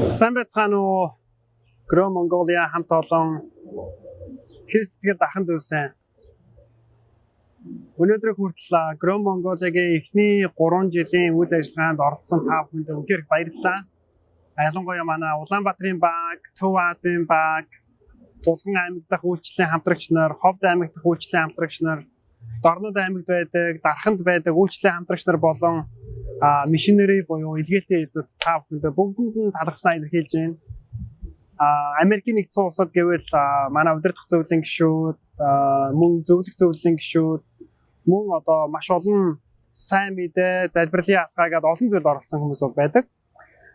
Сайн байцгаана уу? Grow Mongolia хамт олон Христ сэтгэлд ахын дүүсэн. Өнөөдөр хүртэл Grow Mongolia-гийн эхний 3 жилийн үйл ажиллагаанд оролцсон та бүхэнд үнэхээр их баярлалаа. Ялангуяа манай Улаанбаатарын баг, Төв Азийн баг, Булган аймаг дахь үйлчлэлийн хамтрагч нар, Ховд аймаг дахь үйлчлэлийн хамтрагч нар, Дорнод аймагт байдаг, Дарханд байдаг үйлчлэлийн хамтрагч нар болон missionary буюу илгээлтийн эзэд та бүхэндээ бүгдэнд нь талархснаа илэрхийлж байна. Америкийн нэгдсэн улсад гэвэл манай удирдах зөвлөлийн гишүүд, мөн зөвлөх зөвлөлийн гишүүд, мөн одоо маш олон сайн мэдээ, залбирлын алхаа гэдээ олон зүйлд оролцсон хүмүүс бол байдаг.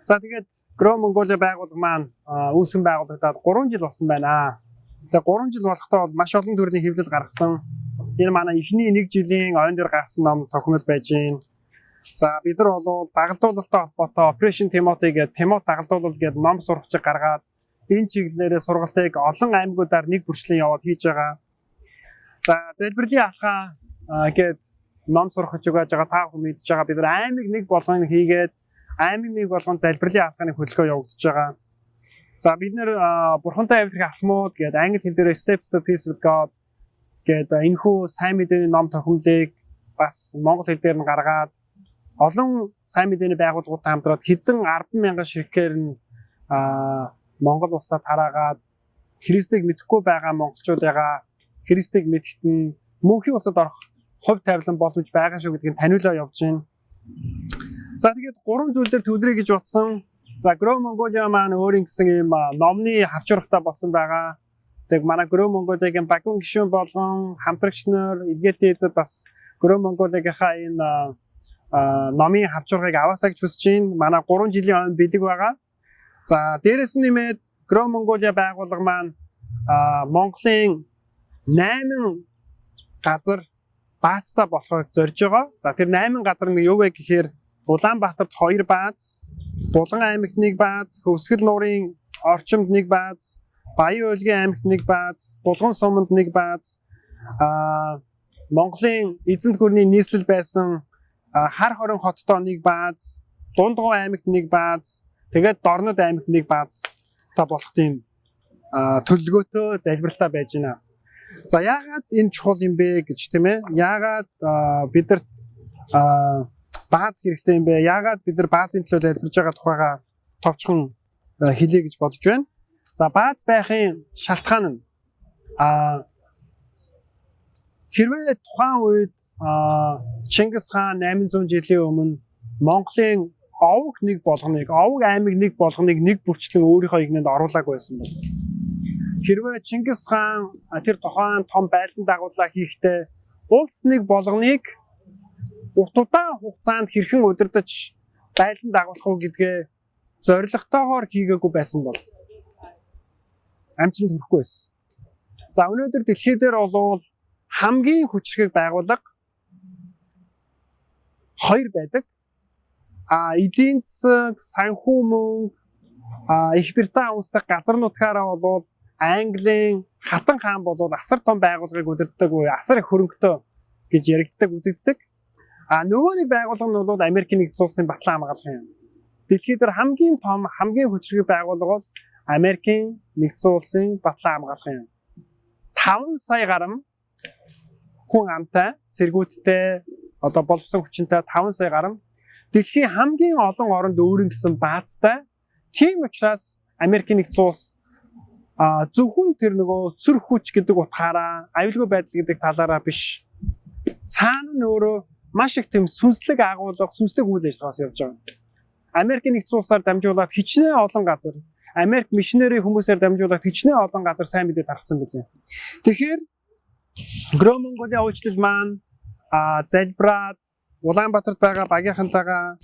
За, тэгээд Grow Mongolia байгууллага маань үүсгэн байгуулагдаад 3 жил болсон байна. Тэгээд 3 жил болохдоо бол маш олон төрлийн хэвлэл гаргасан. Энэ манай эхний нэг жилийн ойн дээр гаргасан ном тохимол байж байна. За, бид нар бол дагалдуулалтай холбоотой Operation Timothy гэдэг, Тимот дагалдуулал гэдэг ном сургачийг гаргаад энэ чиглэлээрээ сургалтыг олон аймагуудаар нэг бүрчлэн яваад хийж байгаа. За, залбирлын алхаа гээд ном сургаж өгöж байгаа, та бүхэн мэдж байгаа. Бид нар аймаг нэг болгон хийгээд аймаг нэг болгон залбирлын алхааны хөдөлгөөн явагдаж байгаа. За, бид нар Бурхантай амьдрах алхмууд гээд, англи хэл дээр Steps to Peace with God гээд энэхүү сайн мэдээний ном тохимлыг бас монгол хэл дээр нь гаргаад олон сайн мэдээний байгууллагуудтай хамтраад хэдэн 10 мянган ширхгээр нь Монгол улсаа тараагаад Христийг мэдэхгүй байгаа монголчуудыгаа Христийг мэдэхэд нь мөнхийн улсад орох хувь тавилан боломж байгаа шүү гэдгийг таниулаа явж байна. За, тэгээд гурван зүйл дээр төвлөрье гэж бодсон. За, Grow Mongolia маань өөрийн гэсэн ийм номны хавчуургатай болсон байгаа. Тэгээд манай Grow Mongolia-гийн багийн гишүүн болгон хамтрагч нар, илгээлтийн эзэд бас Grow Mongolia-гийнхаа энэ номын хавчуургыг аваасаа гэж хүсэж байна. Манай 3 жилийн ойн бэлэг байгаа. За, дээрэс нь нэмээд Grow Mongolia байгууллага маань Монголын 8 газар баазтай болохыг зорж байгаа. За, тэр 8 газар нь юу вэ гэхээр Улаанбаатарт 2 бааз, Булган аймагт 1 бааз, Хөвсгөл нуурын орчимд 1 бааз, Баян-Уулгийн аймагт 1 бааз, Булган суманд 1 бааз, Монголын эзэнт гүрний нийслэл байсан Хар хорин хоттой 1 бааз, Дундгов аймагт 1 бааз, тэгээд Дорнод аймагт 1 баазтай болох тийм төлөвлөгөөтэй, залбиралтай байж байна. За, яагаад энэ чухал юм бэ гэж, тийм ээ? Яагаад бидэрт бааз хэрэгтэй юм бэ? Яагаад бид нар баазын төлөө залбирж байгаа тухайгаа товчхон хэлье гэж бодож байна. За, бааз байхын шалтгаан нь хэрвээ тухайн үед Чингис хаан 800 жилийн өмнө Монголын овог нэг болгоныг, овог аймаг нэг болгоныг нэг бүрчлэн өөрийнхөө эгнээнд оруулаагүй байсан бол, хэрвээ Чингис хаан тэр тухайн том байлдан дагуулаа хийхдээ улс нэг болгоныг урт удаан хугацаанд хэрхэн удирдах, байлдан дагуулах уу гэдгээ зорилготойгоор хийгээгүй байсан бол амжилтанд хүрэхгүй байсан. За, өнөөдөр дэлхий дээр болвол хамгийн хүчирхэг байгууллага хоёр байдаг. Эдийн засаг, санхүү мөнгө, Их Британи улс дахь газар нутгаараа болвол Английн хатан хаан болвол асар том байгууллагыг удирддаг буюу асар их хөрөнгөтэй гэж яригддаг, үзэгддэг. Нөгөө нэг байгууллага нь бол Америкийн нэгдсэн улсын батлан хамгаалах юм. Дэлхийд дээр хамгийн том, хамгийн хүчирхэг байгууллага бол Америкийн нэгдсэн улсын батлан хамгаалах юм. 5 сая гаруй хүн амтай, цэргүүдтэй, одоо боловсон хүчинтэй 5 сая гаруй, дэлхийн хамгийн олон оронд өөрийн гэсэн баазтай. Тийм учраас Америкийн нэгдсэн улс зөвхөн тэр нөгөө сүр хүч гэдэг утгаараа, аюулгүй байдал гэдэг талаараа биш. Цаана нь өөрөө маш их тийм сүнслэг агуулга, сүнслэг үйл ажиллагаас явж байгаа. Америкийн нэгдсэн улсаар дамжуулаад хичнээн олон газар, Америк missionary хүмүүсээр дамжуулаад хичнээн олон газар сайн мэдээ тархсан билээ. Тэгэхээр Grow Mongolia үйлчлэл маань залбираад Улаанбаатарт байгаа багийнхантайгаа,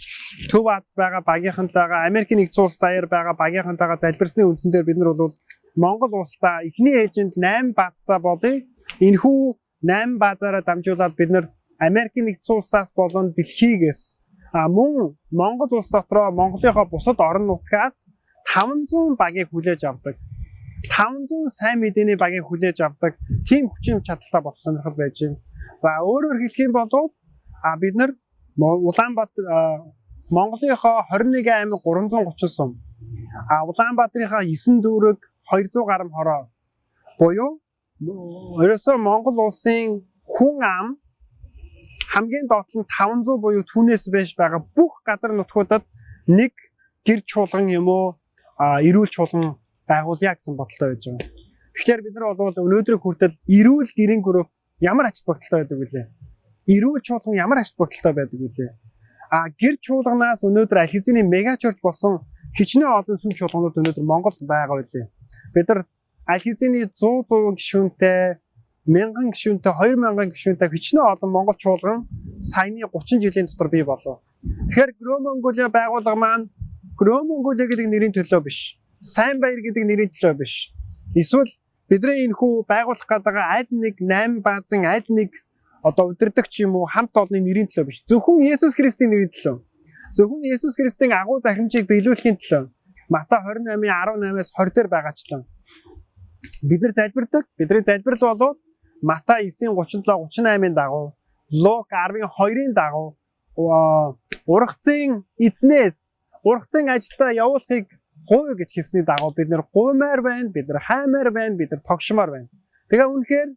Төв Азид байгаа багийнхантайгаа, Америкийн нэгдсэн улс даяар байгаа багийнхантайгаа залбирсны үндсэн дээр бид нар бол Монгол улсдаа эхний ээлжинд 8 баазтай болъё. Энэхүү 8 баазаараа дамжуулаад бид нар Америкийн нэгдсэн улсаас болон дэлхийгээс мөн Монгол улс дотроо Монголынхоо бусад орон нутгаас 500 багийг хүлээж авдаг. 500 сайн мэдээний багийг хүлээж авдаг тийм хүчин чадалтай болох сонирхол байж байна. За, өөрөөр хэлэх юм бол бид нар Улаанбаатар, Монголынхоо 21 аймаг, 330 сум, А Улаанбаатарынхаа 9 дүүрэг 200 гаруй хороо буюу ерөөсөө Монгол улсын хүн ам хамгийн доод нь 500 буюу түүнээс бэш байгаа бүх газар нутгуудад нэг гэр чуулган юм уу эрүүл чуулган байгуулъя гэсэн бодолтой байж байгаа. Тэгэхээр бид нар бол өнөөдрийг хүртэл эрүүл гэрийн групп ямар ач холбогдолтой байдаг вүлээ? Эрүүл чуулган ямар ач холбогдолтой байдаг вүлээ? А гэр чуулганаас өнөөдөр аль хэзээний mega church болсон хичнээн олон сүм чуулганууд өнөөдөр Монголд байгаа үлээ. Бид нар аль хэзээний 100 100 гишүүнтэй, 1000 гишүүнтэй, 2000 гишүүнтэй хичнээн олон Монгол чуулган саяны 30 жилийн дотор бий болов. Тэгэхээр Grow Mongolia байгууллага маань Grow Mongolia гэдэг нэрийн төлөө биш. Сайн баяр гэдэг нэрийн төлөө биш. Эсвэл бидний энэ хүү байгуулах гэдэг аль нэг 8 баазын аль нэг одоо удирдагч юм уу хамт олонны нэрийн төлөө биш. Зөвхөн Есүс Христийн нэрийн төлөө. Зөвхөн Есүс Христийн агуу захирамжийг биелүүлэхийн төлөө. Матай 28-ын 18-аас 20 дээр байгаачлан бид нар залбирдаг. Бидний залбирал бол Матай 9:37 38-ын дагуу, Лук 10-ын 2-ын дагуу ургацын эзнээс ургацын ажилдаа явуулахыг гуй гэж хэлсний дагуу бид нар гуймаар байна, бид нар хаймаар байна, бид нар тогшмоор байна. Тэгээ үнэхээр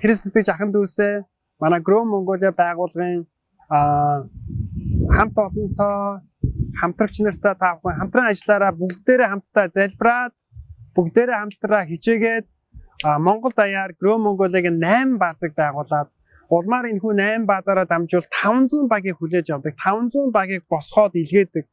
Христ итгэж ахын дүүсээ манай Grow Mongolia байгууллагын хамт олонтой хамтрагч нартай та бүхэн хамтран ажиллаараа бүгдээрээ хамтдаа залбираад, бүгдээрээ хамтраа хичээгээд Монгол даяар Grow Mongolia-гийн 8 баазыг байгуулад, улмаар энэхүү 8 баазаараа дамжуул 500 багийг хүлээж авдаг. 500 багийг босгоод илгээдэг.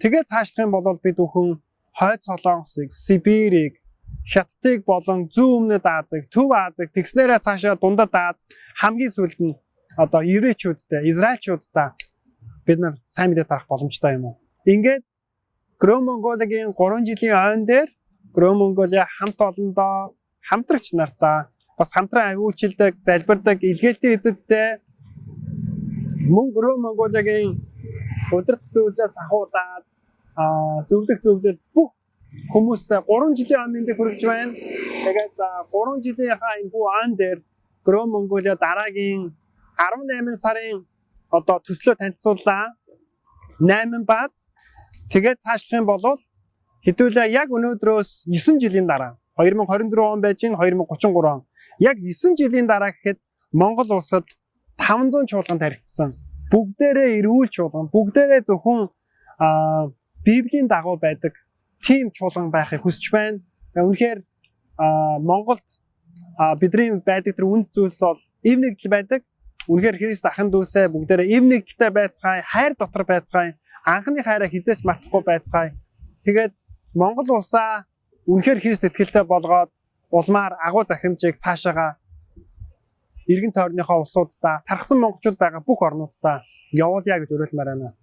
Тэгээд цаашлах юм бол бид бүхэн Хойд Солонгосыг, Сибирийг, Хятадыг болон Зүүн Өмнөд Азийг, Төв Азийг, тэгснээрээ цаашаа Дундад Аз, хамгийн сүүлд нь одоо еврейчүүдтэй, израильчуудтай бид нар сайн мэдээ тарах боломжтой юм уу? Ингээд Grow Mongolia-гийн 3 жилийн ойн дээр Grow Mongolia хамт олондоо, хамтрагч нартаа, бас хамтран үйлчилдэг, залбирдаг илгээлтийн эзэдтэй мөн Grow Mongolia-гийн удирдах зөвлөлөөс ахуулаад зөвлөх зөвлөл бүх хүмүүстэй 3 жилийн он мэндийг хүргэж байна. Тэгээд 3 жилийнхаа энэхүү он дээр Grow Mongolia дараагийн 18 сарын одоо төслөө танилцууллаа. 8 бааз. Тэгээд цаашлах юм бол хэдүүлээ яг өнөөдрөөс 9 жилийн дараа, 2024 он байж гин, 2033 он. Яг 9 жилийн дараа гэхэд Монгол улсад 500 чуулган тархигдсан. Бүгдээрээ эрүүл чуулган, бүгдээрээ зөвхөн Библийн дагуу байдаг тийм чуулган байхыг хүсэж байна. Тэгээ үнэхээр Монголд бидний байдаг тэр үнд зүйлс бол эв нэгдэл байдаг. Үнэхээр Христ ахын дүүсээ бүгдээрээ эв нэгдэлтэй байцгаая, хайр дотор байцгаая, анхны хайраа хэзээ ч мартахгүй байцгаая. Тэгээд Монгол улсаа үнэхээр Христ итгэлтэй болгоод улмаар агуу захирамжийг цаашаага эргэн тойрныхоо улсуудаа, тархсан монголчууд байгаа бүх орнуудаа явуулъя гэж уриалмаар байна.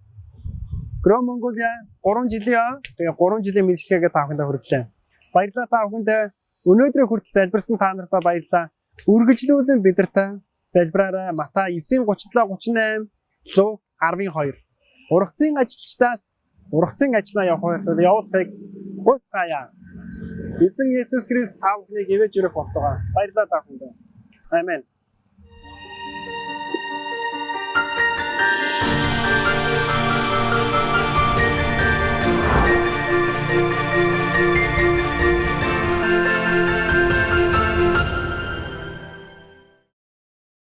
Grow Mongolia 3 жилийн, тэгээ 3 жилийн мэндчилгээгээ та бүхэндээ хүргэлээ. Баярлалаа та бүхэндээ. Өнөөдрийн хүртэл залбирсан та нартаа баярлалаа. Үргэлжлүүлэн бидэнтэй залбираарай. Матай 9:37 38, Лук 10:2. Ургацын ажилчдаас ургацын ажлаа явуулахыг гуйцгаая. Эзэн Есүс Христ та бүхнийг ивээж өрөөх болтугай. Баярлалаа та бүхэндээ. Амен.